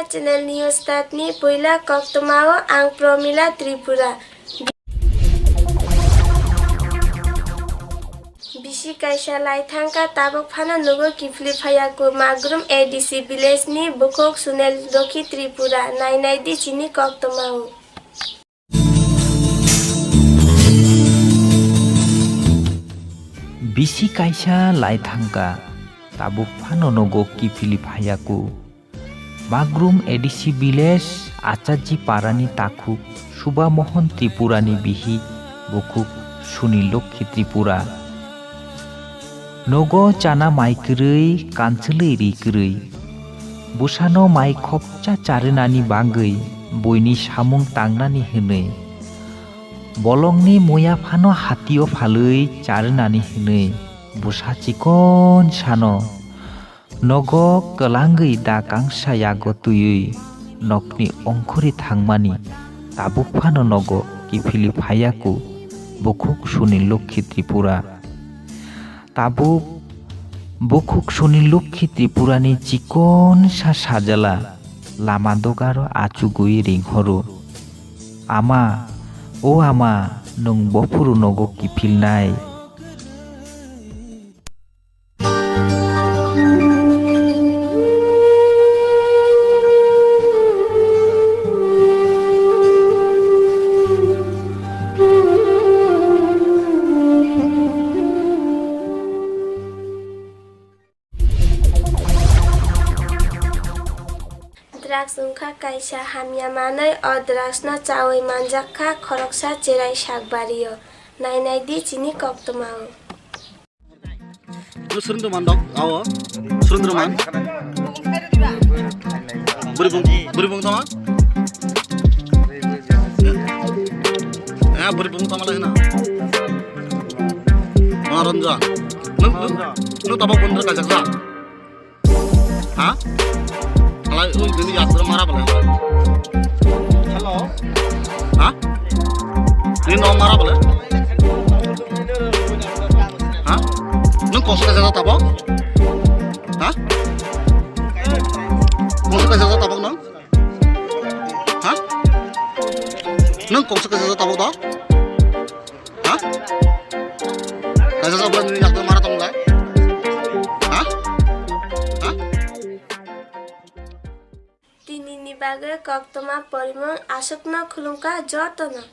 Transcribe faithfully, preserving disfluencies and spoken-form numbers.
Channel news start ni puila koktwmao ang Promila Tripura. Bisi kaisa lai thangkha, tabuk phano nugo kiphilwi phaiya ku Magrum A D C village ni bukhuk Sunil Lokhi Tripura. Nai nai di chini koktwmao. Bisi kaisa lai thangkha, tabuk phano nogo kiphilwi phaiya ku. Magrum A D C village Achaji parani takhuk Suba Mohan Tripurani bihik bukhuk Sunil Lokhi Tripura. Nogo chana mai kwrwi, kanchwlwi ri kwrwi. Bwsano mai khopcha charinani bagwi buini samung tangnani hwnwi. Bolongni muya phano hatio phalwi charinani hwnwi bwsa chikon sano nogo kwlangwi da kangsa yago twiwi nokni ongkhorwi thangmani tabuk phano nogo kiphilwi phaiya ku bukhuk Sunil Lokhi Tripura. Tabuk bukhuk Sunil Lokhi Tripurani chikonsa sajala lama dogaro achugwi ringhoro. Ama, o ama, nwng bophuru nogo kiphilnai. Drugs wngkha kaisa hamya manwi. O drugs no chawi manjak kha khoroksa cherai sakbario. Nai nai di chini koktwmao. Lu surundru man dok, awo. Surundru man. Buri bung, buri bung tama? Ya, buri bung tama lagi na. Maronja. Nung, nung, nung tabok bundra kajak sa. Ha? Alai, ui, nini yatra mara bala. Hello. Ha? Nini no mara bala. Ha? Nung kongsa kaisa jata tabok? Ha? Kongsa kaisa jata tabok nung? Ha? Nung kongsa kaisa jata tabok do? Ha? Kaisa jata nini yakta mara tong lai? Ha? Ha? Tinini bagwi koktwma porimung aswkno khulumkha jotono.